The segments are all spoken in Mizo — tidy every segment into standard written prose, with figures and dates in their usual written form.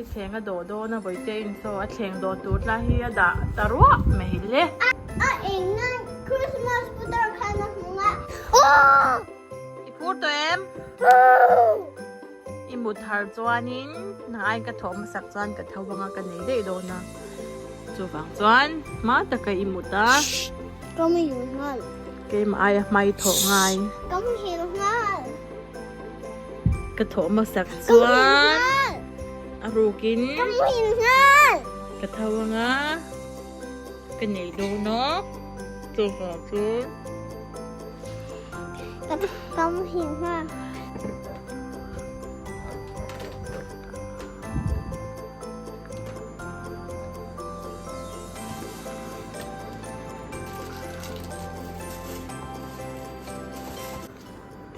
Thleng a dawh dawn a Bawihte in saw a thleng dawh tur lai hi a dah ta ruah mai le. A eng nan Christmas putar khan a hmu a. I phur tawh em? I mut har chuanin nang aiin ka thawh hmasak chuan ka tho vang a ka nei daih dawn a. Chuvang chuan hma taka i mut a. Ka muhil nghal. Keimah aia hma i thawh ngai. Ka muhil nghal. Ka thawh hmasak chuan a rukin Ka muhil nghal. Ka tho anga ka nei dawn a. Chuvang chuan. Ka muhil nghal.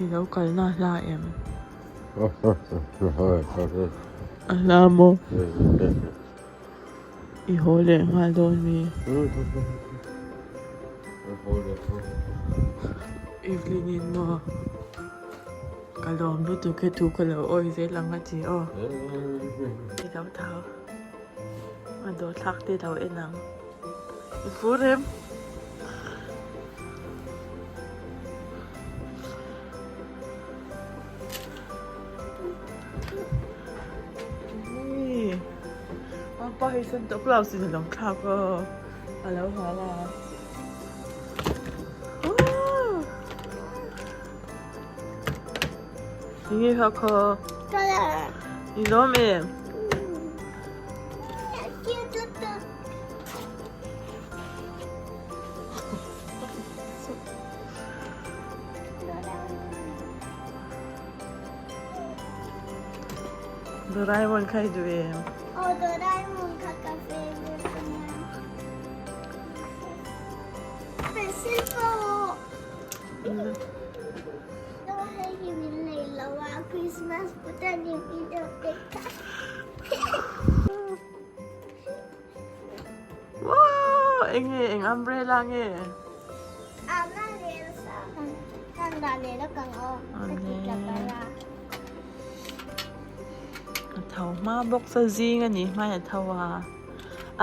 I lo kalna a hla em? A hla maw? I haw leh nghal dawn mi? Evelyn in maw? Ka lawm lutuk he thu ka lo awi zel ang a ti aw. I lo thau. A dawh thlak te lo en ang. I fur em? Apa hei Santa Claus in a lo thlak a, a lo hal a. Enge kha kha? I lawm em? Doraemon kha i duh em? Aw Doraemon kha ka favorite a nia. Pencil pawh. Hei hi min nei lo a Christmas putar ni video te kha. Wow! Enge eng umbrella nge? Ama lel sa kan dah leh lawk ang aw ka ti tla par a. A tho hma bawk sa zing a nih hmain a tho a,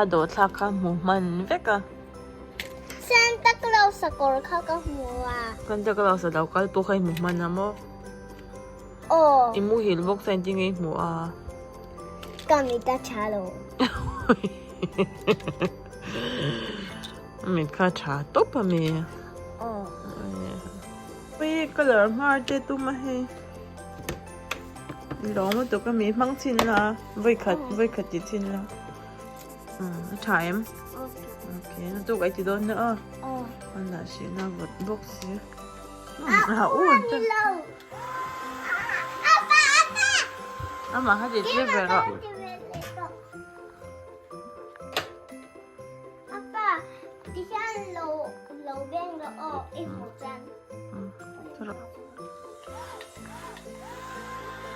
a dawhthlak kha hmu hman vek a. Santa Claus a kawr kha ka hmu a. Santa Claus a lo kal pawh kha i hmu hman a maw? Aw. I muhil bawk sa engtin nge i hmu a? Ka mit a tha lo. A mit kha a tha tawp a mi. Aw. Ui colour hmar te tum a hei. Lawm lutuk a mi hmang chhin la vawikhat vawikhat ti chhin la. A tha em? Okay na tuk ai ti dawn na aw. Aw. An lah hrih na vawt bawk si. A u ni lo. Amah kha ti tlip ve rawh. Apa, ti hian lo lo beng rawh aw i hmuh chuan.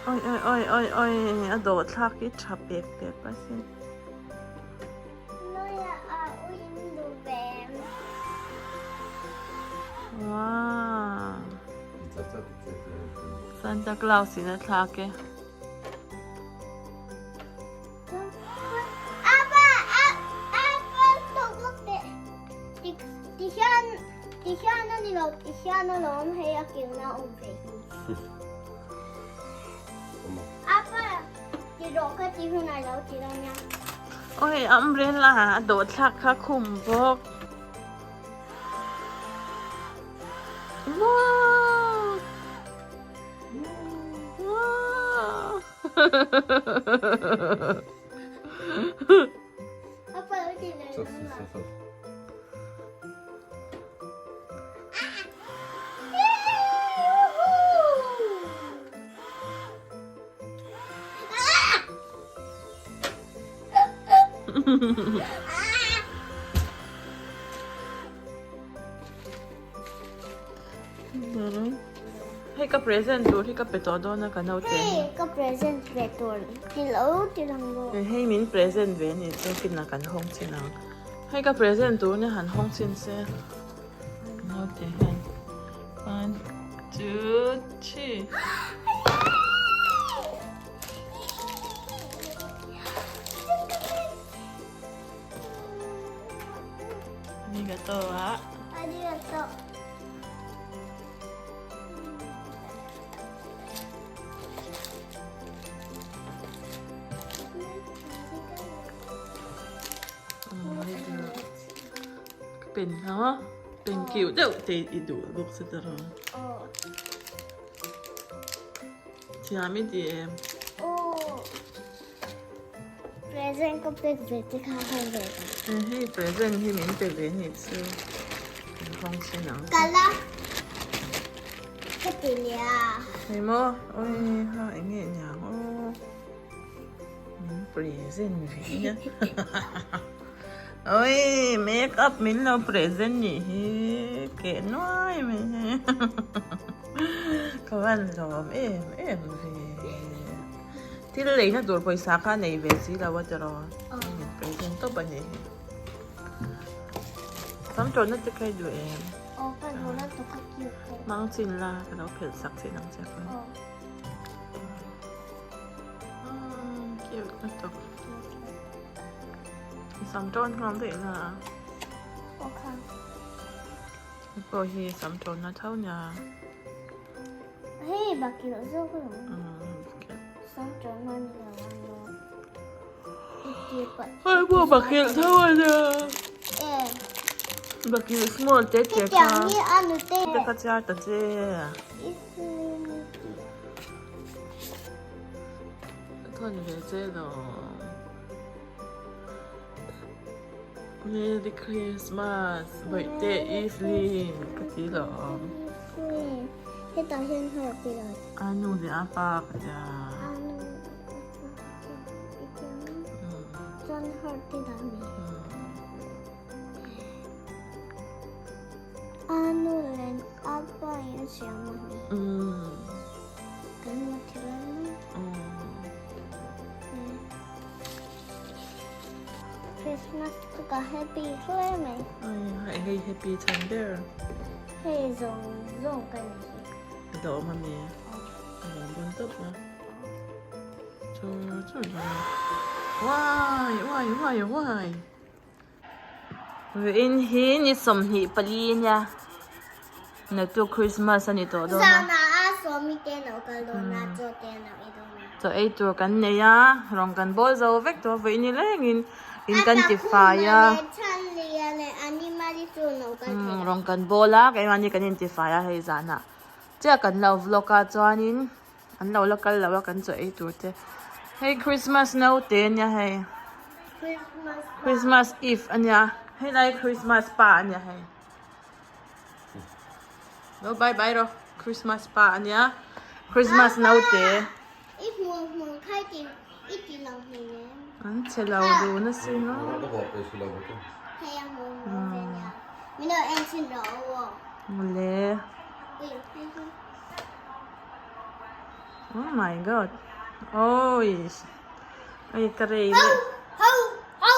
Oi oi oi oi oi a dawh thlak hi tha pek pek asin. Wow. Santa Claus in a thlak e. Aw hei umbrella a dawh thlak kha khum bawk. Wow! Wow! Hei ka present tur hi ka pe tawh dawn a ka naute. Hei ka present ve tur ti lo ti lang lo. Hei min present ve ni chu kinah kan hawng chin ang. Hei ka present tur nia han hawng chin se. Naute hian 1 2 3. Arigato a. Arigato. Pen ha pen kiu deuh te i duh bawk si ta rawh. Thiam i ti em? Present ka pek ve te kha hawng ve ta. Hei present hi min pe ve ni chu. Kan hawng chin ang. Kala. Ka ti nia. Hei maw? Oi ha eng nge niang aw. Min present ve nia. Oi make up min lo present nih hi keh nuai mai hi. Ka van lawm em em ve. Thil leina tur pawisa kha nei ve si lo a tiraw? Min present tawp a ni hi. Sam tawhna te kha i duh em? Aw ka duh la tawh ka cute tawh. Mang chin la ka lo phelh sak chin ang che khan. Aw. Cute na tawp. Sam tawn nghal daih la. Aw kha. Hei pawh hi sam tawnna tho nia. Hei bakilh zawk lo. Sam tawnna ni lo a no. Hei pawh bakilh tho a nia. Bakilh small te te kha. Te kha chhiar ta che. Ka thawn ve che lo. Merry Christmas Bawihte Evelyn ka ti lo. Hetah hian hmel ti lo. A nu leh a pa ka tia. A nu leh a pa ka tia. I tia Chuan heart ti dah mi. A nu leh a pa in a siam a mi. Kan hmu thei lo. Christmas chu ka happy hle mai. Ai hei happy chhan ber. Hei zawng zawng ka ni hi. Ka da awm ami. Ka lawm dawn tawp a. Chu chu chu. Wai wai wai wai. Vawiin hi ni 24 nia. Naktuk Christmas a ni tawh dawn a. Zanah a sawmi te lo kal dawn a, chaw te lo ei dawn a. Chaw ei tur kan nei a, rawng kan bawl zo vek tawh a, vawiin ni lengin in kan ti fai a. Rawng kan bawl a, keimahni kan inti fai a hei zanah chiah kan lo vlog a chuanin An lo la kal lo a kan chaw ei tur te. Hei Christmas naute ania hei. Christmas Eve ania. Hei lai Christmas pa ania hei. Lo bye bye ro. Christmas pa ania. Christmas naute. I hmu hmu khai ti i ti lo hmu ne. An che lo du na si no. Hei a hmu hmu ve nia. Min lo en chin ro aw. Mule. Ui hei hi. Oh my god. Oi. Oi ka rei le. Ho ho.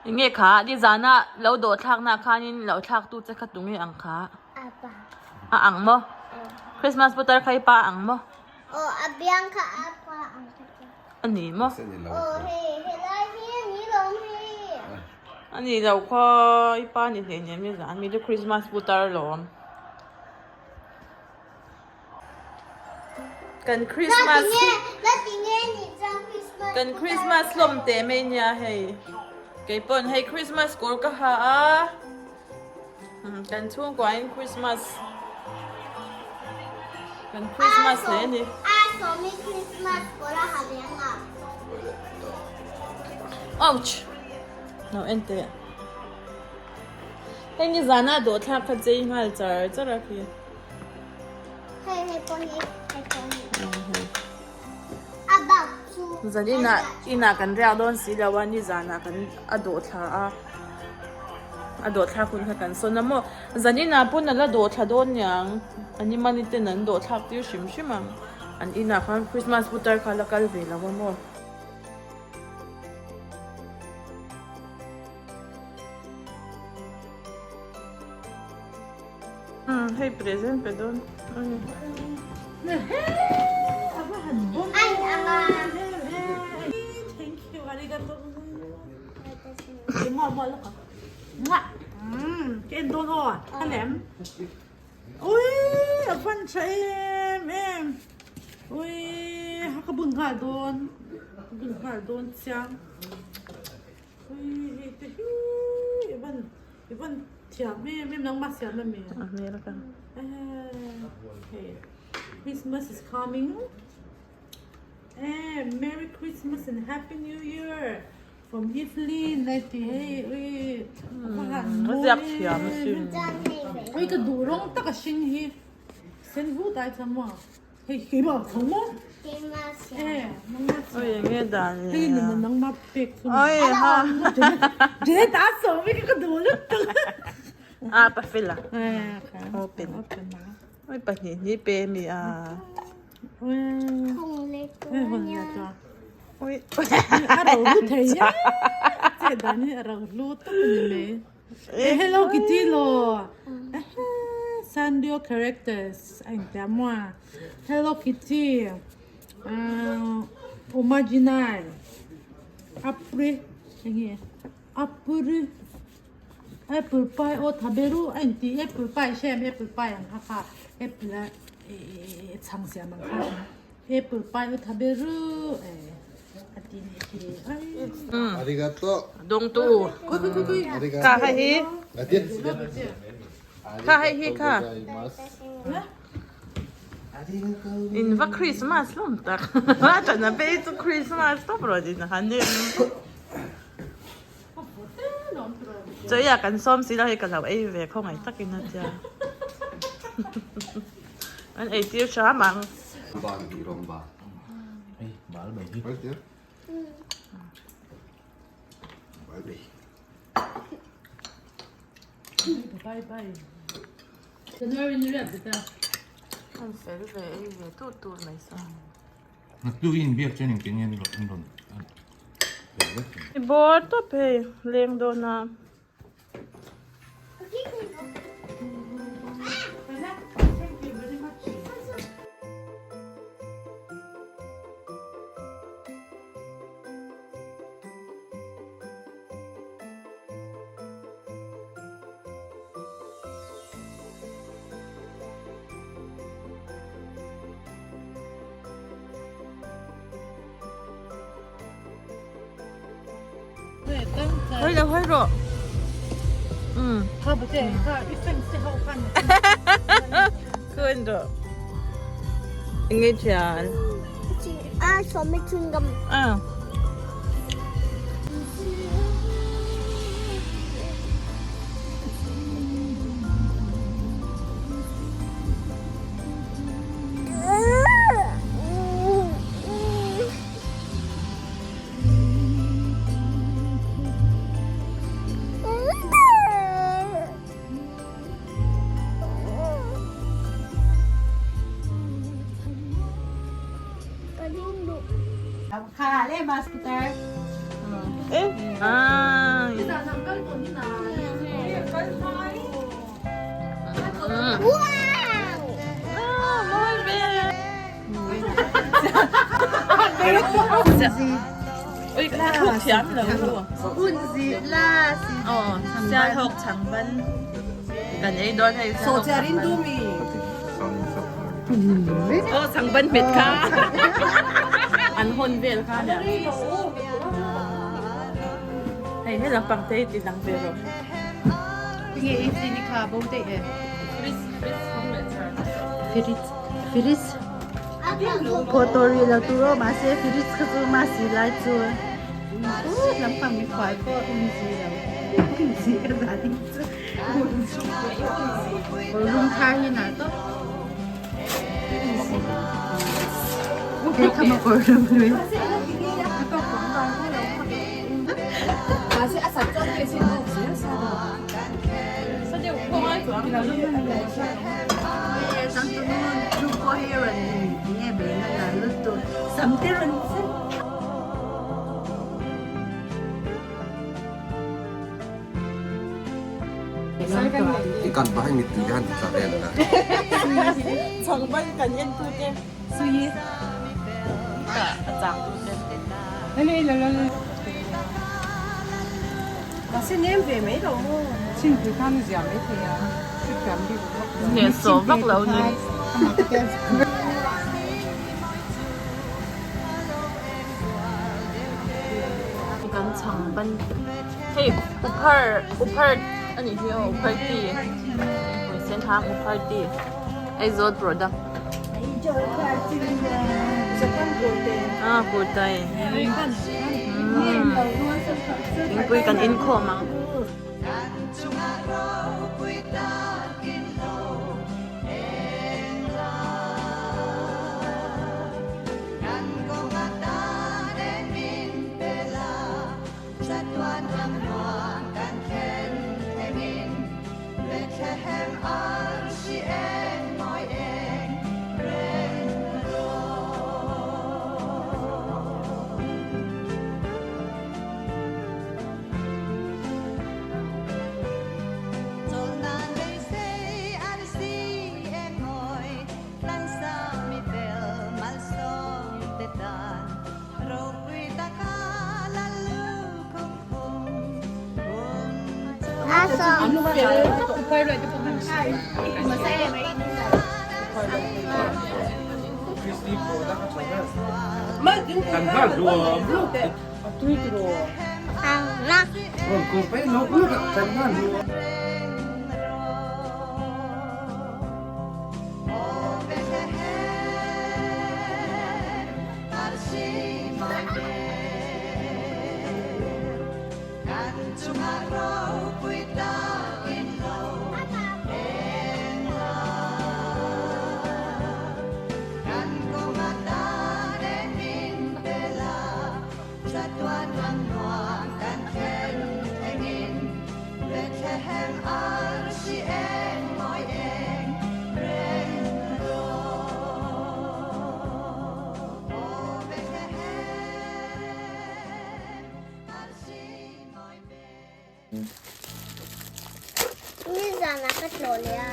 Nge kha ni zana lo do thlak na khanin lo thlak tu che kha tu nge ang kha. Apa. A ang mo. Christmas putar khai pa ang mo. Oh a biang kha apa ang kha. Ani maw? Aw hei helai hi a ni lo hei. A ni lo kha i pa ni hlei nem ni zan mi chu Christmas putar lawm. Kan Christmas Kan Christmas hlawm teh mai nia hei. Kei pawn hei Christmas kawr ka ha a. Kan chhungkua in Christmas kan Christmas hle ani. Ouch! No en teh. Hei ni zana dawh thlak kha chei nghal char char a khi. Hei hei pawh hi hei pawh hi. A bak chu. Zan inah inah kan riak dawn si lo a ni zanah kan a dawh thla a a dawh thlak hun kha kan sawn a maw zan inah pawn a la dawh thla dawn niang an imani ten an dawh thlak tir hrim hrim ang an inah khan Christmas putar kha la kal ve lo a maw. Hei present pe dawn ani. Ai anga. Thank you arigato. A lem. Ui a fan tha em em. Ui ha ka bun nghal dawn. Ka bun nghal dawn chiang. Ui hei te hi i van i van thiam em em nangmah siam ami. A hmel ka. Hei Christmas is coming. Eh Merry Christmas and Happy New Year from Evelyn a ti hei ui ka han A ziak thiam a sin. Ui ka duh rawng tak a hring hi sen vut ai chuan maw hei keimah tho maw eh nangmah Ui enge dan le hei nuna nangmah pek chu Oi ha Janet a sawm hi ka duh lutuk A pa fel a eh kha Open open a Ui pahnih hnih pe mi a. Hello Kitty law Sanrio characters a intia maw a Hello Kitty Omajinai Apri enge Apri Apple pie aw tha ber u a inti apple pie hre em apple pie ang kha kha apple a ihh chhang siam ang kha apple pie aw tha ber u eh a ti nih khi Arigato. Dawngtu. Khawi khawi khawi Arigato. Kha hei hi. Kha hei hi kha. In va Christmas hlawm tak. A ṭan a phei chu Christmas tawp rawh din han em. Chawiah kan sawm si lo hei ka lo ei ve khawngaih takin a tia. An ei tir hram ang. Ban tih rawng ba. Hei bal mai hi. Bal mai. Bye bye. January ni riat ta. An fel ve ei ve tur tur mai sa. Naktuk in biak chuan engtin nge an rawn fel vek ang. I bawr tawp hei leng dawn a. Hawi lo hawi rawh. Um. Kun rawh. Nge thian. A sawmi chhung gam. Ah. An hawn vel kha nia. Hei he lampang te hi ti dang ve rawh. Tinge AC ni kha bo daih e. Fridge fridge hawng leh char. Fridge fridge pawh tawh rih lo tur aw mahse fridge kha chu mahsi lai chu uh lampang mikhual pawh um zui lo um zui ka zah ding chu um zui room thar hi nalh tawp. He kha maw kawr lum lui. I kan pah hi mittui te han ti tla vel la. Changban kan en tu te. Sui. Ka a chang tu te. Mahse nem ve mai lo maw? Chhingpui khan a zia mai thei a. Hnehsawh vak lo ni. Kan chhang ban hei uphar uphar a nih hi aw uphar tea hmui sen hang uphar tea Aizawl product ah kurtai thingpui kan inkhawm ang. Nizanah ka tlawh leh a.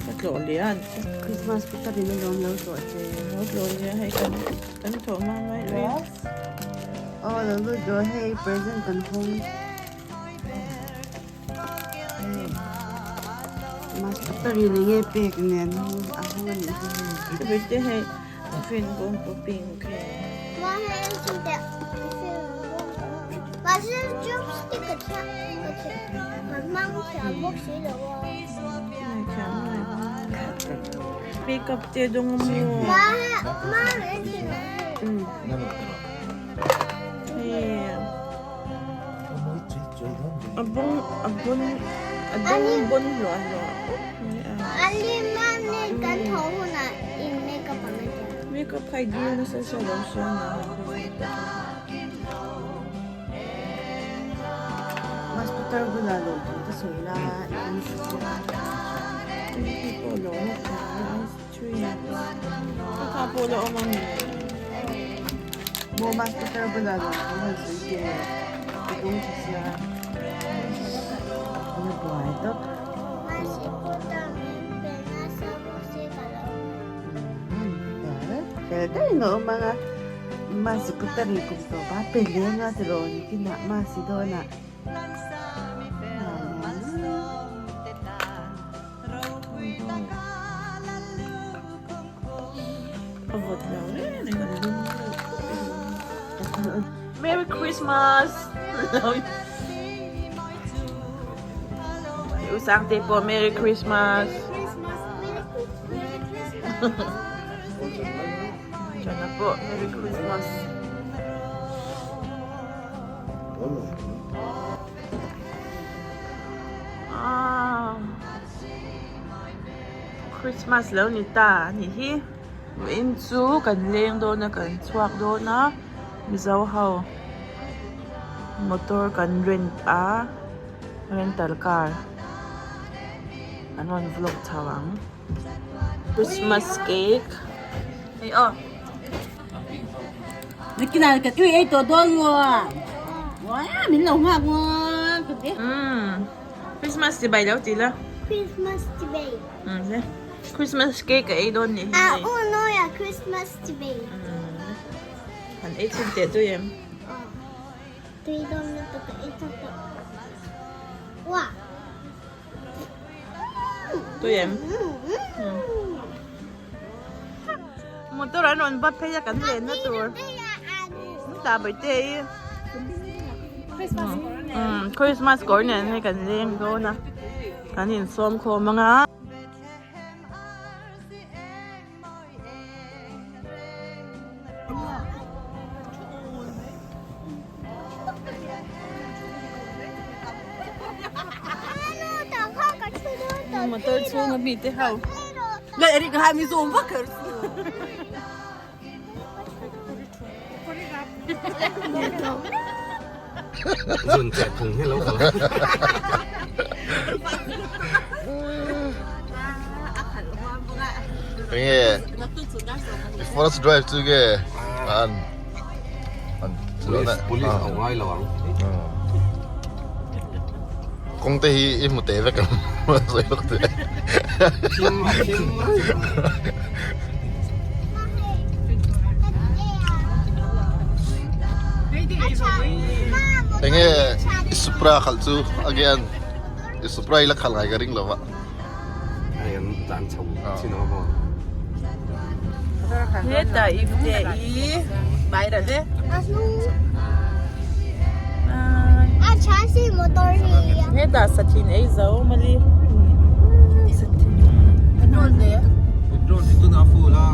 Ka tlawh leh a. Christmas putar in alawm lo tlawh che. Lo tlawh leh a hei kan kan thawh hma mai mai a. Aw lo lut rawh hei present kan hawng. Mas putar in enge pek nen a hawng a nih hi hei. Berte hei fin bawng pawh pink hei. Makeup te dawng a maw? A bawng a bawn a dawng bawn hluah hluah khawp mai a. Makeup kha i dil nasa sia lo hria a ni Mas putar bulah lo thu te sawi la i en sia. Hei pawh lo awm a ice cream a kha pawh la awm a ni. Maw mas putar bulah lo thu han sawi teh i dawng tha sia. Nia buai tawp. Fel daih in a awm ang a, Masi putar in kum tawp a pe leng a tiraw ni kinah Masi dawnah A vawt lo reng reng a lum deuh khawp mai. Merry Christmas! U Sangte pawh Merry Christmas! Chana pawh Merry Christmas! Ah, Christmas lo ni ta a nih hi. Vawiin chu kan leng dawn a kan chhuak dawn a Mizo ho motor kan rent a rental car an rawn vlog chho ang Christmas cake hei aw. Christmas chibai lo ti la. Christmas chibai. Christmas cake a ei dawn nih hi hei. A u nawi a Christmas chibai. Han ei chhin teh tui em? Tui dawn lutuk ka ei chak tawh. Wah. Tui em? Motor an rawn va phei a kan lenna tur. Ta bawihte i. Christmas kawr nen hei kan leng dawn a. Kan insawm khawm ang a. Motor chhung a mi te ho. Zun che phung hi lo kal. Enge first drive chu ge an an Police police au ngai lo ang. Kawng te hi i hmu teh vek ang sawi lawk teh. Thim a thim mai. Enge i Supra khalh chu again i Supra i la khalh ngai ka ring lo va. Hei an tlan chho chin ang maw. Hetah i te i bai ra le. Hetah sathin ei zo mali. Sathin. Petrol hi tunah a full a.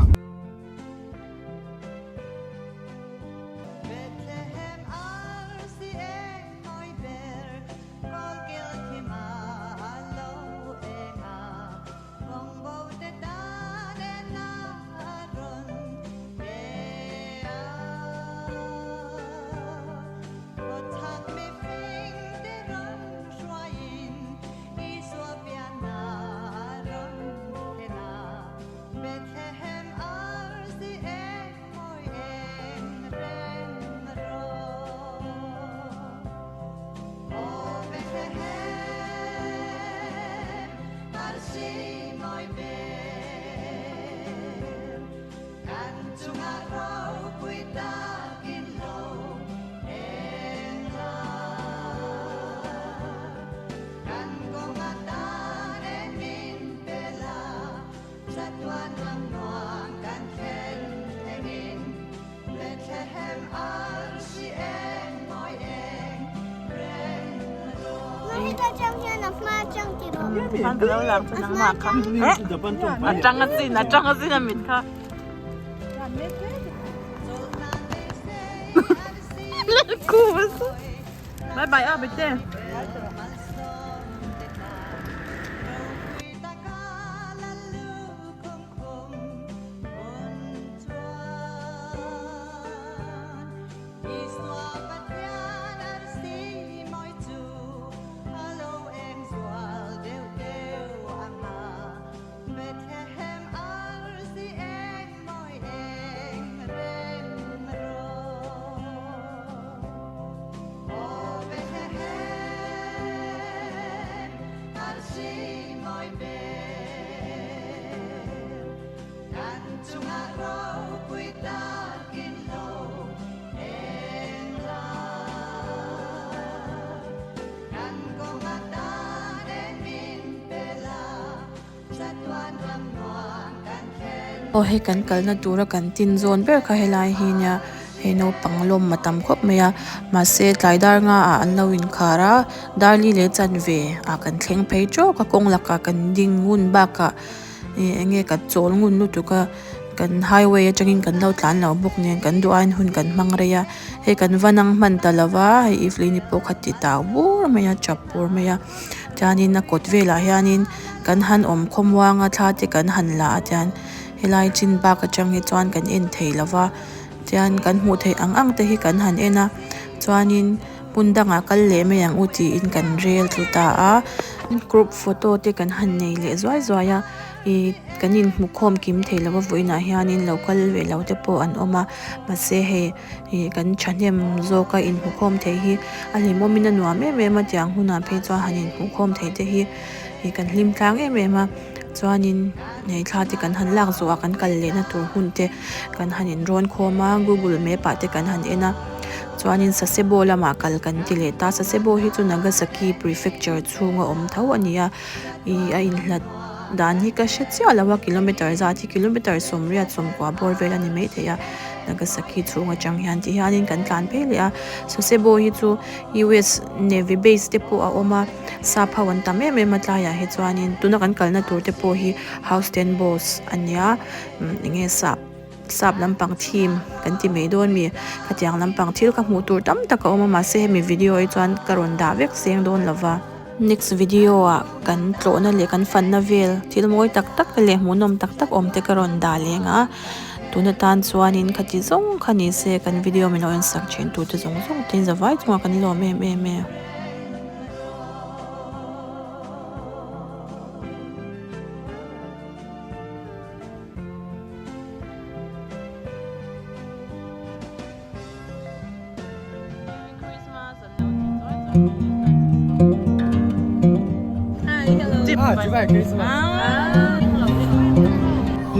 Khan ka lo lang chu nangmah kha eh a tang a chin a tang a chin a mit kha bye bye a bete. Aw hei kan kalna tura kan tin zawn ber kha helai hi nia hei naupang lawm a tam khawp mai a mahse tlai dar nga ah an lo inkhar a darli leh chanve ah kan thleng phei tawk a kawng lakah kan ding ngun bakah ih eng nge kan chawl ngun lutuk a kan highway atangin kan lo tlan lo bawk nen kan duh aiin hun kan hmang rei a hei kan va nang hman ta lo va hei Evelyn-i pawh kha ti tau bur mai a tap bur mai a chuanin a kawt velah hianin kan han awm khawmuang a thla te kan han la a tian helai chin bak atang hi chuan kan en thei lo va tian kan hmuh theih ang ang te hi kan han en a chuanin hmun dangah kal leh mai ang u tiin kan rel tlu ta a group photo te kan han nei leh zuai zuai a ih kan inhmu khawm kim thei lo a vawiinah hianin lo kal ve lo te pawh an awm a mahse hei ih kan thahnem zawk a inhmu khawm thei hi a hlimawm in a nuam em em a tiang hunah phei chuan han inhmuh khawm theih te hi ih kan hlim tlang em em a chuanin hei thla te kan han lak zawh a kan kal lehna tur hun te kan han inrawn khawm a google map ah te kan han en a chuanin Sasebo lamah kal kan ti leh ta Sasebo hi chu Nagasaki prefecture chhunga awm tho a ni a ih a inhlat. dan hi ka hre chiah lo a kilometer zat hi kilometer sawmriat sawmkua bawr vel a ni maithei a Nagasaki chhung atang hian ti hianin kan tlan phei leh a Sasebo hi chu U_S navy base te pawh a awm a sap ho an tam em em a tlaiah hi chuanin tuna kan kalna tur te pawh hi house ten boss a nia eng nge sap sap lampang theme kan ti mai dawn mi khatiang lampang thil ka hmuh tur tam tak a awm a mahse hemi video hi chuan ka rawn dah vek seng dawn lova. Next video ah kan tlawhna leh kan fanna vel thil mawi tak tak te leh hmuhnawm tak tak awm te ka rawn dah leng a tun atan chuanin khati zawng kha ni se kan video min lo en sak thin tu te zawng zawng te zavai chungah kan lawm em em e.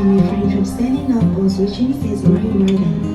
And refrain from standing up or switching seats while riding.